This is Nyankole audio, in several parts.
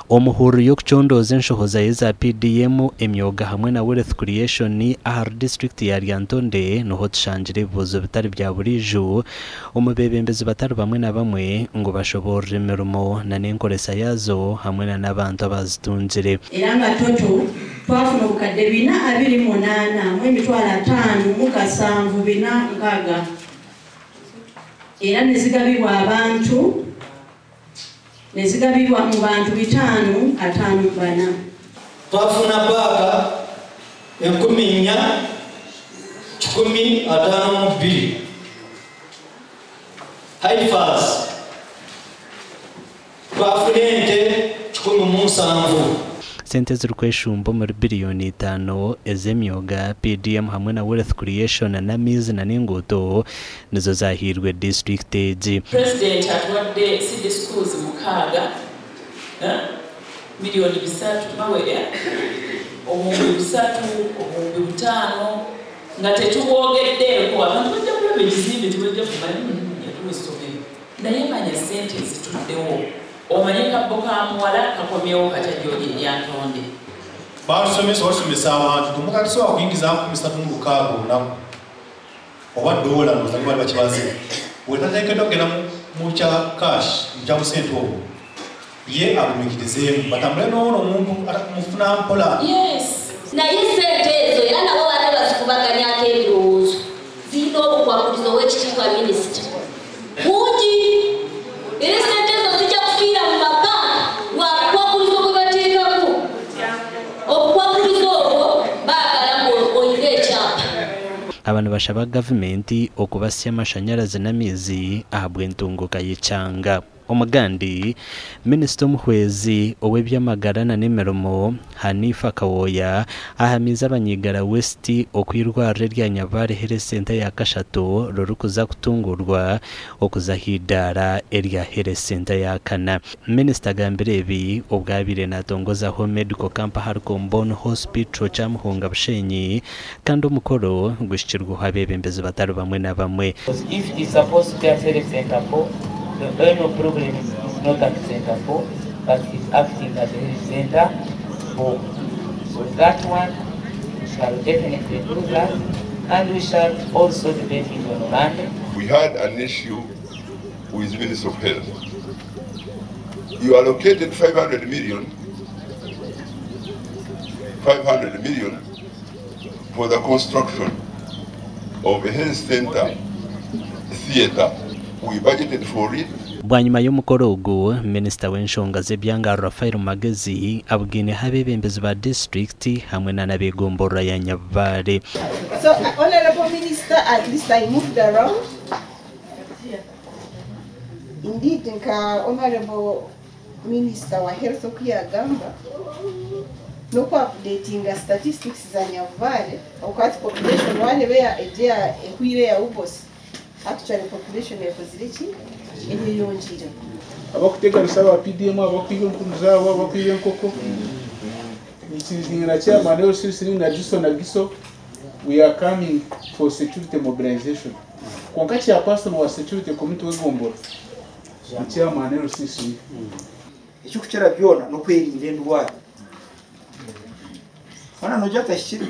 Omuhururu y'okucondooza enshohoza y'eza PDM, emyoga hamwe na Wealth Creation ahari disiturikiti ya Lyantonde niho tushangire ebibuuzo bitari bya buriijo omu beebembezi batari bamwe na bamwe ngu bashoboorore emirimo n'enkoresa yaazo hamwe n'abantu abazitungire. Era nga total twafuna obukadde 428 mu 557,460 era ne zigabibwa abantu ne zigabibwa mu bantu 554. Twafuna baaga 4152 haifas, twafuna ente 17. Sente zirikweshumba omuri 5 biliyoni ez'emyoga, PDM hamwe na Wealth Creation n'amaizi n'enguuto nizo zahiirwe disitulikiti egi. Pulezidenti atuwadde seed schools 6, eh? 3 miliyoni mawe, eh? 3,000, 5,000 nga tetubwogeddeeko. Abantu bajja kulaba ekizimbe, tebajja kumanya yatuwa essomero, naye manya sente ezituddewo, omanye kabbo ka muwala kakomyewo katya gyoli eryantonde. Batusomesa, batusomesa abantu omuntu atusobola kuyingiza 360 olunaku oba dola ndowooza bali bakibaze wetateekeddwa kugenda mu kya cash, mu kya busente obwo ye agumikirizeemu batambule n'ono omuntu mufuna mpola. Naye sente ezo era nabo baate bazikubaganyako ebirowoozo, zirina obukwakulizo. Ow'ekitiibwa minisita, bungi era sente ezo zijja kufiira mu mabanka lwa bukwakulizo bwe bateekako. Obukwakulizo obwo baagala oyina ekyapa. Abantu bashaba gavumenti okubasya amashanyarazi n'amaizi ahabw'entunguka y'ekyanga. Omugandi minisita omuhwezi ow'ebyamagara n'emirimo Hanifa Kawoya ahamize abanyigara West okwirwariro erya Nyabare Health Center ya kashatu rurikuza kutungurwa okuza ahidaara erya Health Center ya kana. Minisita agambire ebi obwabire natongozaho medical camp ahari Comboni Hospital Kyamuhunga Bushenyi, kandi omukoro gushikirweho abebembezi batari bamwe na bamwe. If it's supposed to be at health center 4, the only problem is not at center 4, but it's acting at the health center 4. So that one, we shall definitely do that, and we shall also debate it on Monday. We had an issue with Minister of Health. You allocated 500 million, 500 million for the construction of a health center theater. We budgeted for it. Bwanyuma y'omukoro ogu, minisita w'enshonga z'ebyanga Rafael Magezi abwineho abebembezi ba disitulikiti hamwe n'ab'egomborora ya Nyabare. So, Honorable Minister, at least I moved around. Indeed, nka Honorable Minister wa Health okuyagamba n'oku-updatinga statistics za Nyabare okwati population wareba egya ehwire ya UBOS, actually population ekozire ki eyeyongiire. Abakuteganisa aba PDM, abakwiba empunu zaabo, abakwiba enkoko, nikizinga chairman LC3 na Giso na Giso, we are coming for security mobilization. Konka chairperson wa security committee wegombora ni chairman LC3. Ekikukira byona n'okwerinda endwara ona nojya atahikire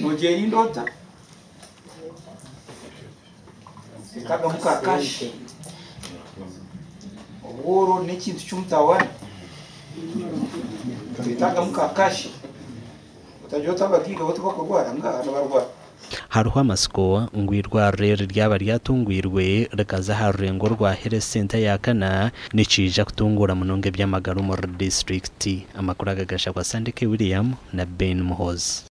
nogyerinda ota ekagamu ka cash obworo n'ekintu ky'omutawana twetagamu ka cash otajya otabagiga bo tibakurwara ngaha nibarwara. Hariho amasiko ngu irwariro eri ryaba ryatungwirwe rikaza aha rurengo rwa health center ya kana nikiija kutungura munonga eby'amagara omuri disitulikiti. Amakuru aga gashakwa Sandike William na Ben Muhozi.